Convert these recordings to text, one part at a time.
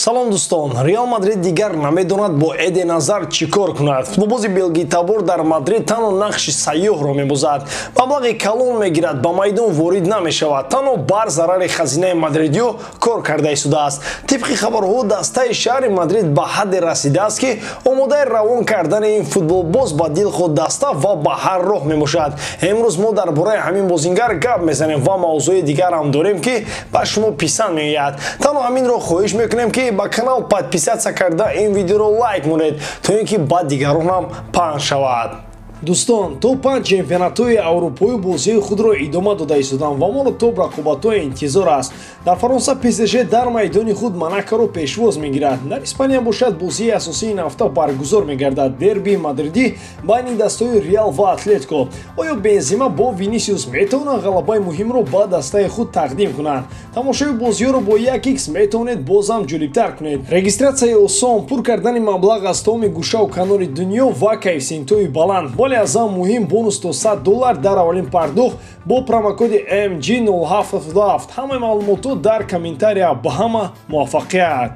Салом дӯстон, Реал Мадрид дигар намедонад бо Эден Азар чӣ кор кунад. Футболбози белгитабор дар Мадрид танҳо нақши сайёҳро мебозад. Маблағи калон мегирад, ба майдон ворид намешавад. Танҳо бар зарари хазинаи мадридиё кор карда истодааст. Тибқи хабарҳо, дастаи шаҳри Мадрид ба ҳадде расидааст, ки омодаи равон кардани ин футболбоз ба дилхоҳ даста ва ба ҳар роҳ мебошад. Имрӯз мо дар бораи ҳамин бозингар гап мезанем ва мавзӯи дигар ҳам дорем, ки ба шумо писанд меояд. Танҳо ҳаминро хоҳиш мекунем, ки ба канал подписаться карда, ин видеоро лайк монед, то ин ки ба дигарон ҳам паҳн шавад. Дӯстон, то панҷ чемпионатҳои аврупоӣ бозиҳои худро идома дода истоданд ва моро топ рақобатҳо интизор аст. Дар Фаронса ПСЖ дар майдони худ Монакоро пешвоз мегирад. Дар Испания бошад, бозии асосии ин ҳафта баргузор мегардад: дерби мадридӣ байни дастаҳои Реал ва Атлетико. Оё Бензима бо Винисиус метавонанд ғалабаи муҳимро ба дастаи худ тақдим кунанд? Тамошои бозиҳоро бо 1x метавонед бозам ҷолибтар кунед. Регистратсияи осон, пур кардани маблағ аз тамоми гӯшаву канори дунё ва коэффисиентҳои баланд. Вале аз ҳам муҳим, бонус то $100 дар аввалин пардохт бо промокоди MG077. Ҳамаи маълумотҳо дар комментария. Ба ҳама муваффақият!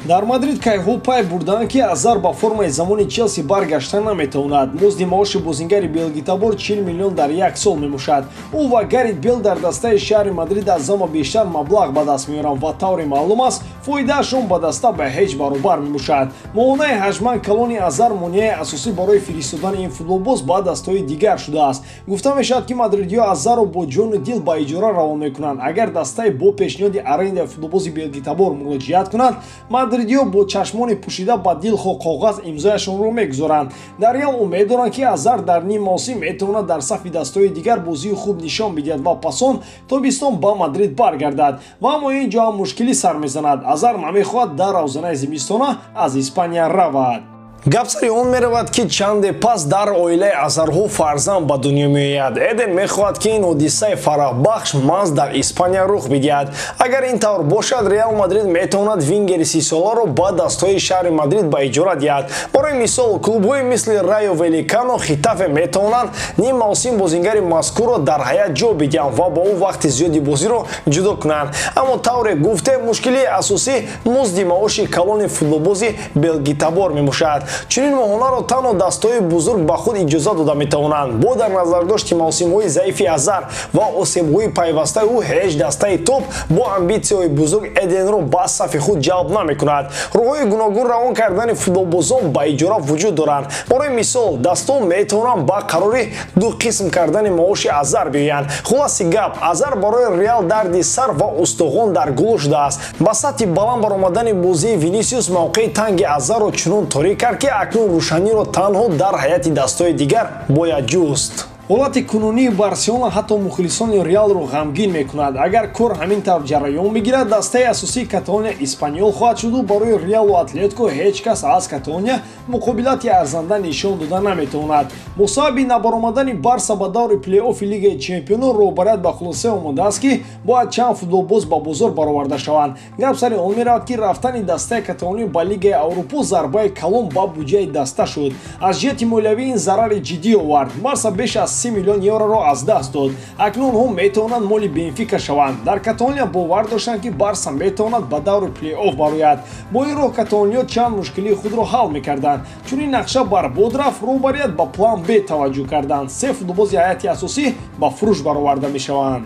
Дар Мадрид кайҳо пай бурданд, ки Азар ба формаи замони Челси баргашта наметавонад. Музди маоши бозингари белгитабор 40 миллион дар як сол мебошад. Ӯ ва Гарит Бел дар дастаи шаҳри Мадрид аз ҳама бештар маблағ ба даст меоранд ва тавре маълум аст, фоидаашон ба даста ба ҳеҷ баробар мебошад. Моҳонаи ҳаҷман калони Азар монеаи асосӣ барои фиристодани ин футболбоз ба дастаҳои дигар шудааст. Гуфта мешавад, ки мадридиҳо Азарро бо ҷону дил ба иҷора равон мекунанд. Агар дастаи бо пешниҳоди арендаи футболбози белгитабор муроҷиат кунад, мадридиҳо бо чашмони пӯшида ба дилхоҳ коғаз имзояшонро мегузоранд. Дар Реал умед доранд, ки Азар дар ним мавсим метавонад дар сафи дастаҳои дигар бозии хуб нишон бидиҳад ва пасон тобистон ба Мадрид баргардад. Ва аммо ин ҷо ҳам мушкилӣ сар мезанад. Азар намехоҳад дар равзанаи зимистона аз Испания равад. Гап сари он меравад, ки чанде пас дар оилаи Азарҳо фарзанд ба дунё меояд. Эден мехоҳад, ки ин ҳодисаи фараҳбахш маҳз дар Испания рух бидиҳад. Агар ин тавр бошад, Реал Мадрид метавонад вингери сисоларо ба дастҳои шаҳри Мадрид ба иҷора диҳад. Барои мисол, клубҳои мисли Райо Валикано, Хитафе метавонанд ним мавсим бозингари мазкурро дар ҳайат ҷо бидиҳанд ва ба ӯ вақти зиёди бозиро ҷудо кунанд. Аммо тавре гуфтем, мушкилии асосӣ музди маоши калони футболбози белгитабор мебошад. Чунин моҳонаро танҳо дастҳои бузург ба худ иҷоза дода метавонанд. Бо дар назардошти мавсимҳои заифи Азар ва осебҳои пайвастаи ӯ, ҳеҷ дастаи топ бо амбитсияҳои бузург Эденро ба сафи худ ҷалб намекунад. Роҳҳои гуногун равон кардани футболбозон ба иҷора вуҷуд доранд. Барои мисол, дастҳо метавонанд ба қарори ду қисм кардани маоши Азар биёянд. Хулоси гап, Азар барои Реал дарди сар ва устухон дар гулӯ шудааст. Ба сатҳи баланд баромадани бозии Винисиус мавқеи танги Азарро чунон торик кард, ки акнун рӯшаниро танҳо дар ҳайати дастҳои дигар бояд ҷуст. Ҳолати кунунии Барселона ҳатто мухлисони Реалро ғамгин мекунад. Агар кор ҳамин тавр ҷараён бигирад, дастаи асосии Каталония Испаньол хоҳад шуду барои Реалу Атлетико ҳеҷ кас аз Каталония муқобилати арзанда нишон дода наметавонад. Бо сабаби набаромадани Барса ба даври плей-оффи Лигаи Чемпионон, роҳбарият ба хулоса омадааст, ки бояд чанд футболбоз ба бозор бароварда шаванд. Гап сари он меравад, ки рафтани дастаи Каталония ба Лигаи Аврупо зарбаи калон ба буҷаи даста шуд. Аз ҷиҳати молиявӣ ин зарари ҷиддӣ овард. Барса беш аз 30 миллион евроро аз даст дод. Акнун онҳо метавонанд моли Бенфика шаванд. Дар Каталония бовар доштанд, ки Барса метавонад ба даври плей-офф барояд. Бо ин роҳ каталониё чанд мушкилии худро ҳал мекарданд. Чунин нақша барбод рафт, роҳбарият ба план Б таваҷҷӯҳ карданд. Се футболбози ҳайати асосӣ ба фурӯш бароварда мешаванд.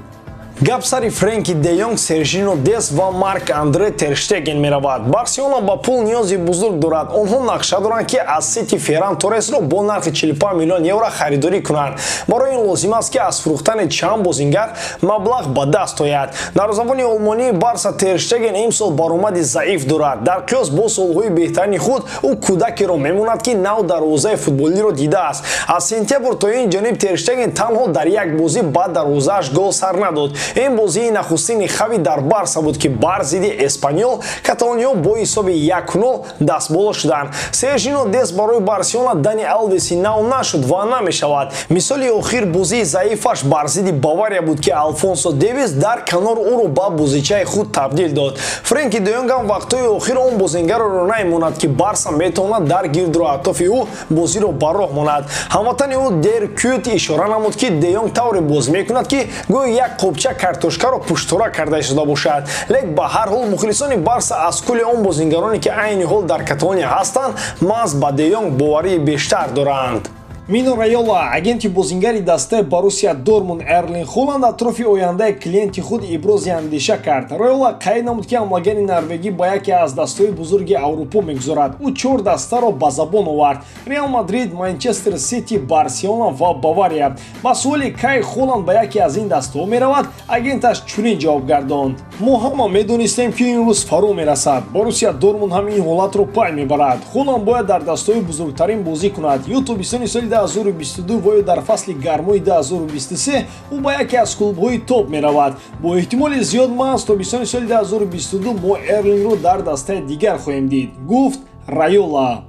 Гап сари Френки де Йонг, Сержино Дес ва Марк Андре Терштеген меравад. Барселона ба пул ниёзи бузург дорад. Онҳо нақша доранд, ки аз Сити Ферран Торресро бо нархи 45 миллион евро харидорӣ кунанд. Барои ин лозим аст, ки аз фурӯхтани чанд бозингар маблағ ба даст ояд. Дарвозабони олмонии Барса Терштеген имсол баромади заиф дорад. Дар қиёс бо солҳои беҳтарини худ, ӯ кӯдакеро мемонад, ки нав дарвозаи футболиро дидааст. Аз сентябр то ин ҷониб Терштеген танҳо дар як бозӣ ба дарвозааш гол сар надод. Ин бозии нахустини Хави дар Барса буд, ки бар зидди Эспаньол каталониё бо ҳисоби 1-0 дастболо шуданд. Сержино Дес барои Барселона Дани Алвеси нав нашуд ва намешавад. Мисоли охир бозии заифаш бар зидди Бавария буд, ки Алфонсо Девис дар канор ӯро ба бозичаи худ табдил дод. Френки де Йонг ҳам вақтҳои охир он бозингарро намемонад, ки Барса метавонад дар гирду атрофи ӯ бозиро ба роҳ монад. Ҳамватани ӯ Дер Кют ишора намуд, ки де Йонг тавре бозӣ мекунад, ки гӯё як қопча як картошкаро пуштора карда истода бошад. Лек ба ҳар ҳол мухлисони Барса аз кулли он бозингароне, ки айни ҳол дар Каталония ҳастанд, маҳз ба Де Йонг боварии бештар доранд. Мино Райола, агенти бозингари дастаи Боруссия Дортмунд Эрлинг Холанд, атрофи ояндаи клиенти худ ибрози андеша кард. Райола қайд намуд, ки ҳамлагари норвегӣ ба яке аз дастаҳои бузурги Аврупо мегузорад. Ӯ чор дастаро ба забон овард: Реал Мадрид, Манчестер Сити, Барселона ва Бавария. Ба суоли, кай Холанд ба яке аз ин дастаҳо меравад, агенташ чунин ҷавоб гардонд: «Мо ҳама медонистем, ки ин рӯз фаро мерасад. Боруссия Дортмунд ҳам ин ҳолатро пай мебарад. Холанд бояд дар дастаҳои бузургтарин бозӣ кунад. Ё тобистони соли 2022 ва ё дар фасли гармои 2023 ӯ ба яке аз клубҳои топ меравад. Бо эҳтимоли зиёд, маҳз тобистони соли 2022 мо Эрлингро дар дастаи дигар хоҳем дид», гуфт Райола.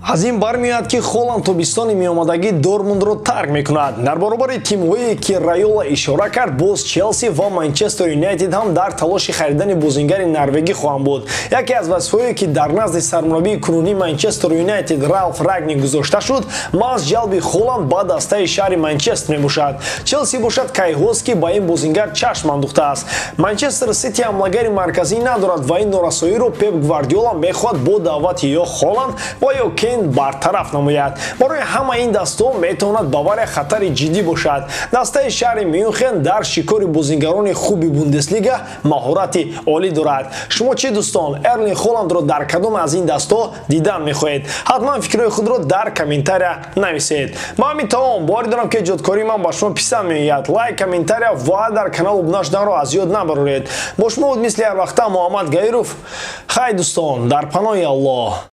Аз ин бармеояд, ки Холанд тобистони меомадагӣ Дортмундро тарк мекунад. Дар баробари тимҳое, ки Райола ишора кард, боз Челси ва Манчестер Юнайтед ҳам дар талоши харидани бозингари норвегӣ хоҳанд буд. Яке аз вазифаҳое, ки дар назди сармураббии кунунии Манчестер Юнайтед Ралф Рагник гузошта шуд, маҳз ҷалби Холанд ба дастаи шаҳри Манчестер мебошад. Челси бошад, кайҳост, ки ба ин бозингар чашм андохтааст. Манчестер Сити ҳамлагари марказӣ надорад ва ин норасоиро Пеп Гвардиола мехоҳад бо даъвати ё Холанд ва ё Кейн бартараф намояд. Барои ҳама ин дастаҳо метавонад Бавария хатари ҷиддӣ бошад. Дастаи шаҳри Мюнхен дар шикори бозингарони хуби Бундеслига маҳорати олӣ дорад. Шумо чӣ, дӯстон, Эрлинг Холандро дар кадом аз ин дастаҳо дидан мехоҳед? Ҳатман фикрҳои худро дар комментария нависед. Ба ҳамин тамом. Боварӣ дорам, ки эҷодкории ман ба шумо писанд меояд. Лайк, комментария ва дар канал обуна шуданро аз ёд набароред. Бо шумо буд, мисли ҳар вақта, Муҳаммад Гаиров. Хай, дӯстон, дар паноҳи Аллоҳ.